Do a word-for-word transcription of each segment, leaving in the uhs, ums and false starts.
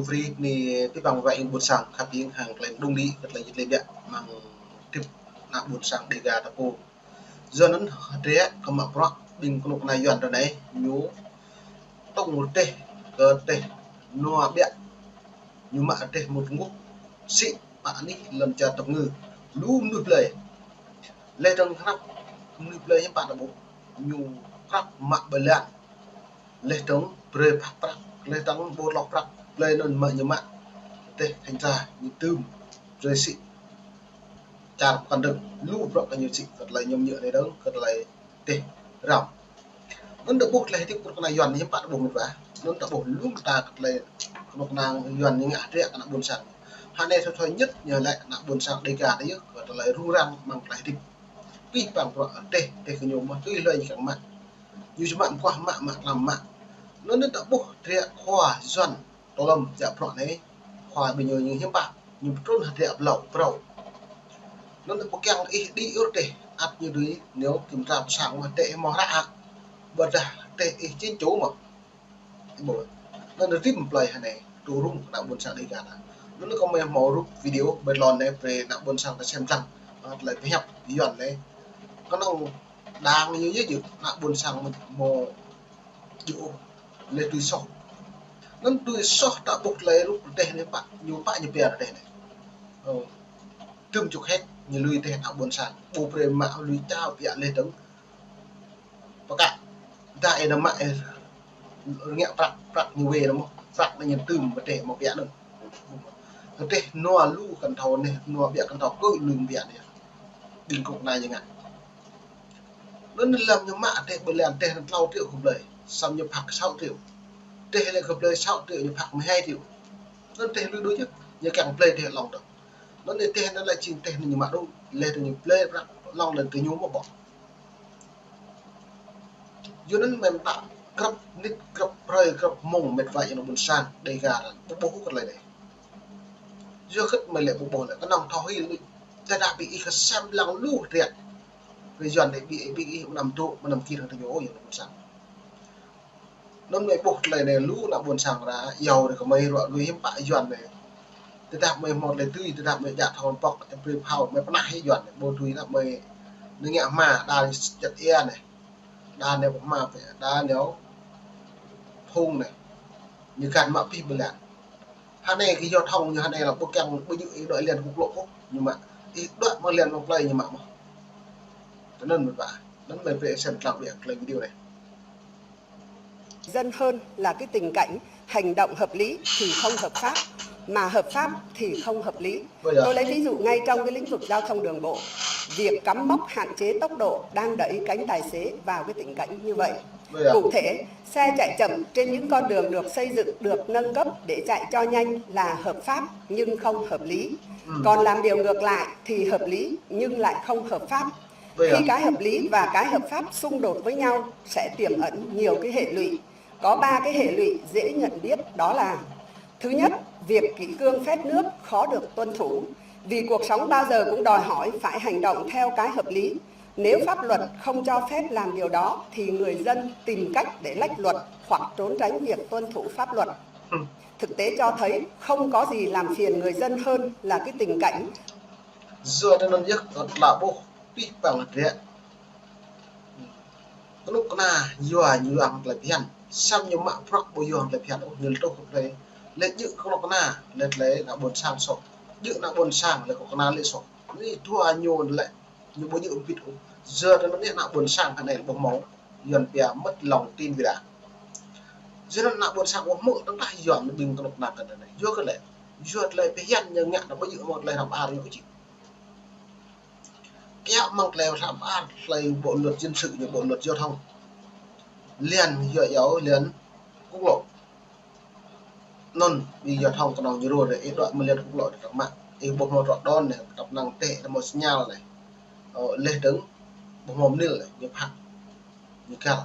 Brơi ni pih păng wai ing ƀôn sang khăp ing hăng tơlơi mơđung đĭ kơ tơlơi jit lĕ biă mơ̆ng tip ană ƀôn sang Dega ta pô. Yua anŭn hơdră kơ mă bruă ƀing kơnuk kơna Yuan ră anai ñu tŏng rơdêh kơ rơdêh nua biă. Ñu mă rơdêh mŭt ngŭh sĭ pă anih lŏn čar tơpơngư. Lu mơnuih blơi. Leh dơ̆ng hrăp mơnuih blơi hiư̆m pă ta ƀuh. Ñu prăp mă ƀơi lan. Leh dơ̆ng brơi pha prăk, leh dơ̆ng ƀu lŏk prăk, blơi anŭn mă ñu mă. Rơdêh thanh tra ñu tŭm brơi sĭ čar pơkŏn dơ̆ng. Lu bruă kơ ñu sĭ, kơ tơlơi ñŭm ñơ̆ anai dơ̆ng, kơ tơlơi rơdêh răm. Anŭn ta ƀuh tơlơi hơdip kơnuk kơna Yuan hiư̆m pă ta ƀuh mơ̆n wa. Anŭn ta ƀuh lu mơta kơ tơlơi kơnuk kơna Yuan ñu ngă hơdră kơ ană ƀôn sang. Hơnai thoi thoi ñĕt ñu lĕ ană ƀôn sang Dega ta yơh, kơ tơlơi rŭng răng mơ̆ng tơlơi hơdip. Pih păng bruă rơdêh, rơdêh kơ ñu mơ̆ tui hlơi ñu kiăng mă. Ñu či mă mơguah mă, mă tlam mă. Anŭn ta ƀuh hơdră khua Yuan tơ lăm jak bruă anai, khua ƀing ñu ñu hiư̆m pă, ñu pơtrŭn hơdră ƀlŏk phrâo. Anŭn ƀu kiăng ih đĭ ôh rơdêh, ăt ñu dưi ñu kiểm tra pơ sang mơ̆ rơdêh ih hmâo hră hă. Ƀôdah rơdêh ih chính chủ mơ̆. Ƀu. Anŭn rĭm plơi hơnai, tŭ rŭng ană ƀôn sang Dega ta. Anŭn kâo mơ̆ hmâo rup video ƀơi lŏn anai brơi ană ƀôn sang ta sem lăng, tơlơi pơhiăp Yuan anai. Kơnơ̆ng đang ñu yơh jơ̆ ană ƀôn sang mơ̆ hmâo jơ̆ ôh, leh tui soh. Anŭn tui soh ta ƀuh tơlơi rup rơdêh anai pă, ñu pă ñu pia rơdêh anai. Ơ, tŭm čuk hek, ñu lui rơdêh ană ƀôn sang. Ƀu brơi mă lui čao biă leh dơ̆ng. Pơkă, dah ih nao mă ih rơngiă prăk, prăk ñu wai anŭn mơ̆, prăk anŭn ñu tŭm rơdêh mơ̆ biă anŭn. Rơdêh nua lu kăn thâo anai, nua biă kăn thâo kơ lu biă anai. Ƀing kơnuk kơna ñu ngă. Anŭn lăm ñu mă rơdêh ƀơi lan rơdêh anŭn klâo triệu kơ blơi, samơ̆ ñu phak sa triệu. Rơdêh lĕ kơ blơi sa triệu ñu phak mười hai triệu. Anŭn rơdêh lui đôč yơh, ñu kiăng blơi rơdêh lŏng dơ̆ng. Anŭn rơdêh anŭn lĕ jing rơdêh anŭn ñu mă đôč, leh anŭn ñu blơi prăk lŏng lĕ kơ ñu mơ̆ ƀô̆. Yua anŭn mơ̆ ta grăp mơnit, grăp hrơi, grăp mông mĕt wa ană ƀôn sang Dega ta ƀu ƀuh kơ tơlơi anai. Yua hơget mơ̆ lĕ ƀu ƀuh lĕ, kơnơ̆ng thâo hil đôč. Tơdah ƀing ih kơsem lăng lu hơdră. Kơ Yuan anai ƀing, ƀing ih mơnam dŏ, mơnam kir hăng tơñu ôh, yua ană ƀôn sang. Anŭn mơ̆ ƀuh tơlơi anai lu ană ƀôn sang ră, iâu ră kơmơi ruă lui hiư̆m pă Yuan anai. Tơdah mơi hmâo tơlơi tui, tơdah mơi jak thâo pŏk, brơi phao, mơi pơnah hĭ Yuan anai, ƀu tui anŭn mơi nao ngă hma, đa čăt ia anai. Đa anai pơhma pĕ, đa anai phung anai. Ñu găn mă pih ƀơi lan. Hơnai kơ yua thŏng ñu hơnai lă ƀu kiăng ƀu djơ̆ ih đuaĭ liăn kơ klŏk ôh, ñu mă. Ih đuaĭ mơ̆ng liăn mơ̆ng plơi ñu mă mơ̆. Tơ anŭn mơ̆ ƀă. Anŭn mơi brơi sem lăng biă tơlơi video anai. Dân hơn là cái tình cảnh hành động hợp lý thì không hợp pháp, mà hợp pháp thì không hợp lý. Tôi lấy ví dụ ngay trong cái lĩnh vực giao thông đường bộ, việc cắm mốc hạn chế tốc độ đang đẩy cánh tài xế vào cái tình cảnh như vậy. Cụ thể, xe chạy chậm trên những con đường được xây dựng, được nâng cấp để chạy cho nhanh là hợp pháp nhưng không hợp lý. Còn làm điều ngược lại thì hợp lý nhưng lại không hợp pháp. Khi cái hợp lý và cái hợp pháp xung đột với nhau sẽ tiềm ẩn nhiều cái hệ lụy. Có ba cái hệ lụy dễ nhận biết, đó là: thứ nhất, việc kỷ cương phép nước khó được tuân thủ, vì cuộc sống bao giờ cũng đòi hỏi phải hành động theo cái hợp lý. Nếu pháp luật không cho phép làm điều đó thì người dân tìm cách để lách luật hoặc trốn tránh việc tuân thủ pháp luật. Thực tế cho thấy không có gì làm phiền người dân hơn là cái tình cảnh Yua anŭn yơh kơ tơlơi ƀuh pih păng hơdră. Kơnuk kơna yua ñu yua hăng tơlơi phiăn. Samơ̆ ñu mă prăk ƀu yua hăng tơlơi phiăn ôh, ñu lĕ truh kơ tơlơi. Lĕ djơ̆ kơnuk kơna, lĕ tơlơi ană ƀôn sang soh. Djơ̆ ană ƀôn sang, lĕ kơnuk kơna lĕ soh. Anai dua ñu lĕ, ñu ƀu djơ̆ ƀit ôh. Yua anŭn anai ană ƀôn sang hơnai ƀu hmâo. Yuan pia mất lòng tin vì đã. Yua anŭn ană ƀôn sang ƀu hmâo tơdah Yuan ƀing kơnuk kơna kơ anai. Yua kơ lĕ, yua tơlơi phiăn ñu ngă anŭn ƀu djơ̆ hmâo tơlơi hrăm ar ñu či. Kiăo mơ̆ng tơlơi hrăm ar, tơlơi bộ luật dân sự ñu bộ luật giao thông. Liăn yua iâu liăn quốc lộ. Anŭn ƀing giao thông kơnơ̆ng ñu rô ră, ih đuaĭ mơ̆ng liăn quốc lộ ră mă. Ih ƀu hmâo trŏ đon anai, tăp năng tĕ, ƀu hmâo signal anai. Ơ, leh dơ̆ng, ƀu hmâo mơnil anai, ñu phak. Ñu găl.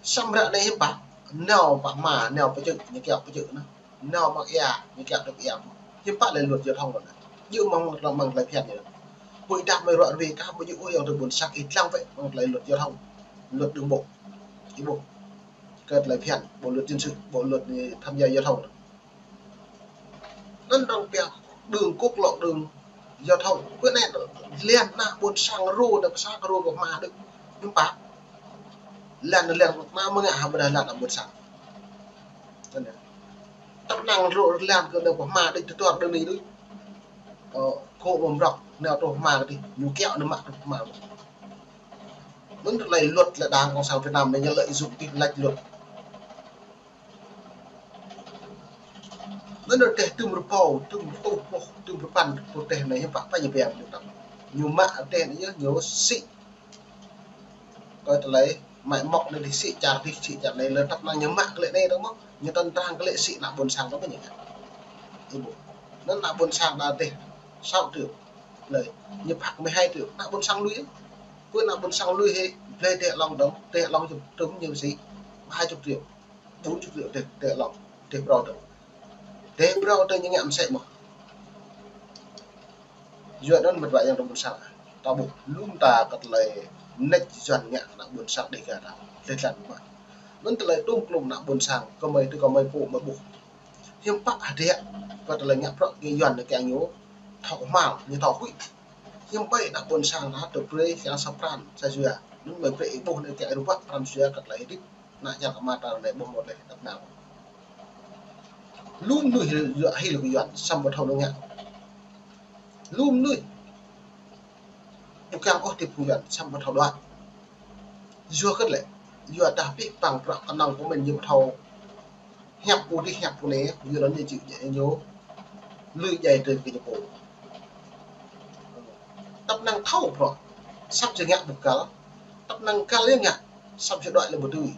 Samơ̆ ră anai hiư̆m pă, nao pă hma, nao pơčư̆, ñu kiăo pơčư̆ anŭn. Nao mă ia, ñu kiăo tơ̆p ia. Hiư̆m pă lĕ luật giao thông anŭn. Djơ̆ mơ̆ng, mơ̆ng, mơ̆ng tơlơi phiăn ñu. Huĭ dah mơi ruă rui kah ƀu djơ̆ ôh yua tơ ƀôn sang ih lăng wơ̆t mơ̆ng tơlơi luật giao thông. Luật đường bộ. Ih ƀuh. Kơ tơlơi phiăn, bộ luật dân sự, bộ luật tham gia giao thông anŭn. Anŭn arăng pia đường quốc lộ, đường giao thông. Bơ anai lĕ ană ƀôn sang rô, ană pơsat rô kơ hmua đôč. Hiư̆m pă. Lĕ ană lĕ ană mơngă hă ƀôdah lĕ ană ƀôn sang. Tơnă. Tăp năng rô lĕ kơ ană hmua đôč, tơtuar đơ̆ng anai đôč. Ơ, kơ mơmrŏk, anai truh hmua kơ tih, ñu kiaŏ anŭn mă truh hmua. Anŭn tơlơi luật lĕ Đảng Cộng sản Việt Nam anai ñu lợi dụng tih lĕ luật. Anŭn rơdêh tơm rơbâo, tơm rơtuh boh, tơm rơpăn boh rơdêh anai hiư̆m pă, pă ñu pơang ñu tăm. Ñu mă rơdêh anai yơh, ñu sĭ. Kơ tơlơi mă mŏk anai dih sĭ čar dih, sĭ čar anai, lĕ tăp năng ñu mă kơ lĕ anai dong mơ̆n, ñu tơ̆n trang kơ lĕ sĭ ană ƀôn sang dong mơ̆n ñu ngă. Ih ƀuh. Anŭn ană ƀôn sang đa dih, sáu triệu. Lĕ, ñu phak mười hai triệu, ană ƀôn sang lui. Bơ ană ƀôn sang lui hĭ, blơi dêh lŏng dong, dêh lŏng čŭp tơm ñu sĭ, hai chục triệu. Bốn chục triệu dêh, dêh lŏng, dêh phrâo dơ̆ng. Dêh phrâo dơ̆ng ñu ngă mơsĕ mơ̆n. Yua anŭn mơ̆n wă yang dong ƀôn sang. Ta ƀuh, lŏm ta kơ tơlơi mơneč Yuan ngă ană ƀôn sang Dêga ta. Lĕ lăn mă. Anŭn tơlơi tơm klum ană ƀôn sang, kơmơi tơ kơmơi pô mơi ƀuh. Hiư̆m pă hơdră, kơ tơlơi ngă bruă kơ Yuan anai kiăng ñu thâo hmal, ñu thâo huĭ. Hiư̆m ƀai ană ƀôn sang ta tơ brơi kiăng sa pran, sa jua. Anŭn mơi brơi ih ƀuh anai kiăng rơbah pran jua kơ tơlơi hơdip. Ană čar kơ mơta anai ƀuh mơ̆ lĕ tăp năng. Lŏm mơnuih yua hil kơ Yuan, samơ̆ ƀu thâo nao ngă. Lŏm mơnuih ƀu kiăng ôh hơdip kơ Yuan, samơ̆ ƀu thâo đuaĭ. Yua kơ lĕ, yua dah pih pang bruă kơnơ̆ng kơ mĭn ñu ƀu thâo. Hiăp pô dih, hiăp pô anai, yua anŭn ñu čih djai ñu. Lui djai tơl kơ ñu pô. Tăp năng thâo bruă, săp či ngă ƀu găl, tăp năng găl yơh ngă, săp či đuaĭ lĕ ƀu dưi.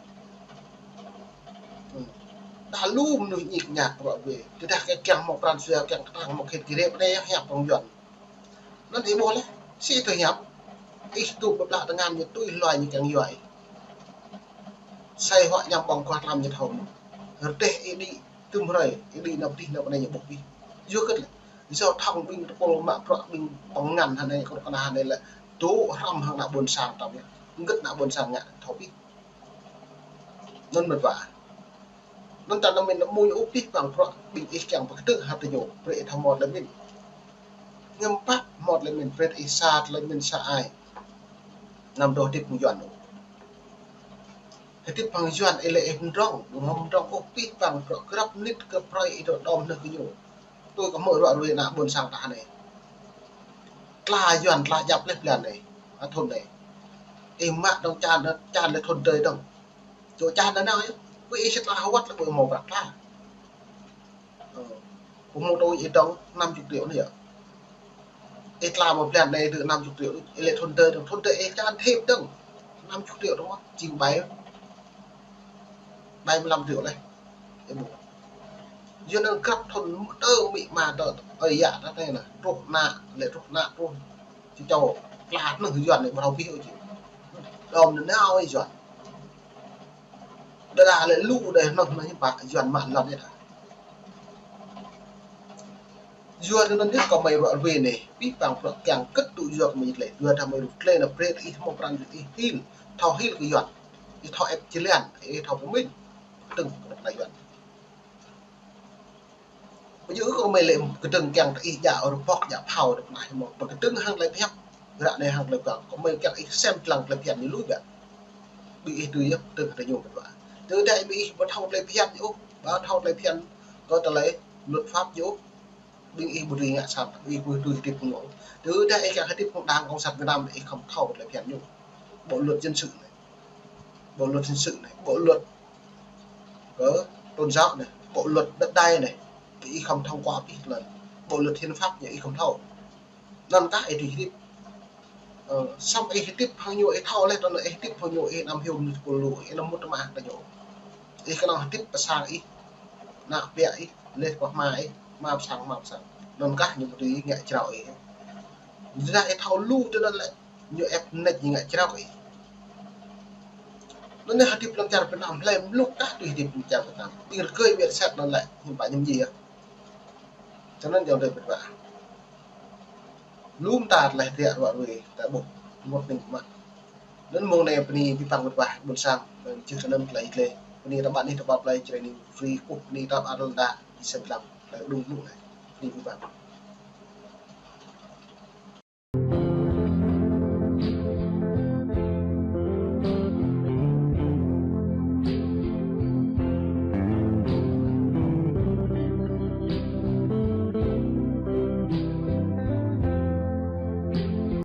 Dah lŏm mơnuih ñik ñak bruă wê, tơdah kơ kiăng hmâo pran jua, kiăng kơtang hmâo khĭt kơrĕp anai yơh hiăp pơng Yuan. Anŭn ih ƀuh lĕ, sĭ tơ hiăp, ih tŭ pơblah tơngan ñu tui hluai ñu kiăng yua ih. Sai huă ñăm ƀơ̆ng kuah tlam ñu thâo mơ̆n. Rơdêh ih đĭ tơm hrơi, ih đĭ nao pơ dih nao pơ anai ñu ƀuh ih. Yua kơ lĕ, yua thŏng ƀing tơpul mă bruă ƀing pơngăn hơnai, kơ kơna hơnai lĕ, dŏ hrăm hăng ană ƀôn sang tăm yơh. Hơget ană ƀôn sang ngă thâo ƀiă. Anŭn mơ̆n wă. Anŭn ta nao mĭn nao mui ôh pih pang bruă ƀing ih kiăng pơkơdơ̆ng hăt tơ ñu, brơi ih thâo hmâo tơlơi mĭn. Hiư̆m pă hmâo tơlơi mĭn, brơi ih sa tơlơi mĭn sa ai. Anăm dŏ hơdip hăng Yuan ôh. Hơdip hăng Yuan ih lĕ ih mdrŏng, ƀu hmâo mdrŏng ôh pih pang bruă grăp mơnit kơ brơi ih dŏ đom nao kơ ñu. Tui kơ hmư̆ ruă ruai ană ƀôn sang ta anai. Tla Yuan tla djăp leh blan anai. Hă thun anai. Ih mă dong čan, čan lĕ thun tơi dong. Čô čan anŭn nao yơh. Ƀu ih sĭt tla hơwăt lĕ ƀu hmâo prăk tla. Ơ. Ƀu hmâo tui ih dong năm chục triệu anai yơh. Ih tla mơ̆ blan anai tơ năm chục triệu, ih lĕ thun tơi dong, thun tơi ih čan thip dong. Năm chục triệu dong, jing ƀai. Ƀai mlam triệu leh. Ih ƀuh. Yua anŭn grăp thun tơ mĭ ma tơ ơi yă ta anai nă, truh ană, lĕ truh ană, truh či čô, tla anŭn Yuan anai ƀu thâo ƀiă ôh či. Đom anŭn nao ih Yuan. Đa đa lĕ lu đơi anŭn anai hiư̆m pă Yuan mă lŏn yơh ta. Yua anŭn yơh kơ mơi ruă ruai anai, pih pang bruă kiăng kơt tŭ yua kơ mơi tơlơi. Yua dah mơi rŭ tơlơi anŭn brơi ih hmâo pran ih hil, thâo hil kơ Yuan. Ih thâo ĕp jơlan, ih thâo pơmĭn. Tơ̆ng kơ ană Yuan. Ƀu djơ̆ kơ mơi lĕ pơkơdơ̆ng kiăng tơ ih djă rơbok djă phao dŏ pơnah hmâo. Pơkơdơ̆ng hăng tơlơi pơhiăp. Ră anai hăng tơlơi pơhiăp. Kơ mơi kiăng ih sem lăng tơlơi phiăn ñu lui biă. Ƀing ih tui yơh, tơ̆ng kơ tơ ñu mơ̆n wă. Tơdah ƀing ih ƀu thâo tơlơi phiăn ñu ôh, ƀu thâo tơlơi phiăn kơ tơlơi luật pháp ñu ôh. Ƀing ih ƀu dưi ngă sat, ƀing ih ƀu dưi hơdip hăng ñu. Tơdah ih kiăng hơdip hăng Đảng Cộng sản Việt Nam, ih khŏm thâo tơlơi phiăn ñu. Bộ luật dân sự anai, bộ luật hình sự anai, bộ luật kơ tôn giáo anai, bộ luật đất đai anai, ih khŏm thông qua pih lơi. Bộ luật hiến pháp ñu ih khŏm thâo. Anŭn kah ih dưi hơdip. Ơ, samơ̆ ih hơdip hăng ñu ih thâo leh, tơl ih hơdip hăng ñu ih anăm hiư̆m ñu tơpul lu, ih anăm mŭt tơma tơ ñu. Ih kơnơ̆ng hơdip pơ sang ih, ană ƀă ih, leh pơ hma ih, hma pơ sang, hma pơ sang. Anŭn kah ñu ƀu dưi ngă jrao ih. Tơdah ih thâo lu tui anŭn lĕ, ñu ĕp mơneč ñu ngă jrao ih. Anŭn anai hơdip lăm čar Việt Nam hlơi mluk kah tui hơdip lăm čar Việt Nam. Ƀing rơgơi ƀiă sat anŭn lĕ, hiư̆m pă ñu mơñi yơh. Tui anŭn ayŏng adơi ƀing ta. Lŏm ta tơlơi hơdră ruă ruai, ta ƀuh mŭt ning mă. Anŭn mông anai bơni pih pang wơ̆t wah ƀôn sang, anŭn čih tui anŭn tơlơi tơlơi. Bơni ta ƀă anih ta ƀă plơi Jrai News Free, kuh bơni ta ƀă rơl ta, ih sem lăng, tơlơi đung đung anai. Ƀing ƀă.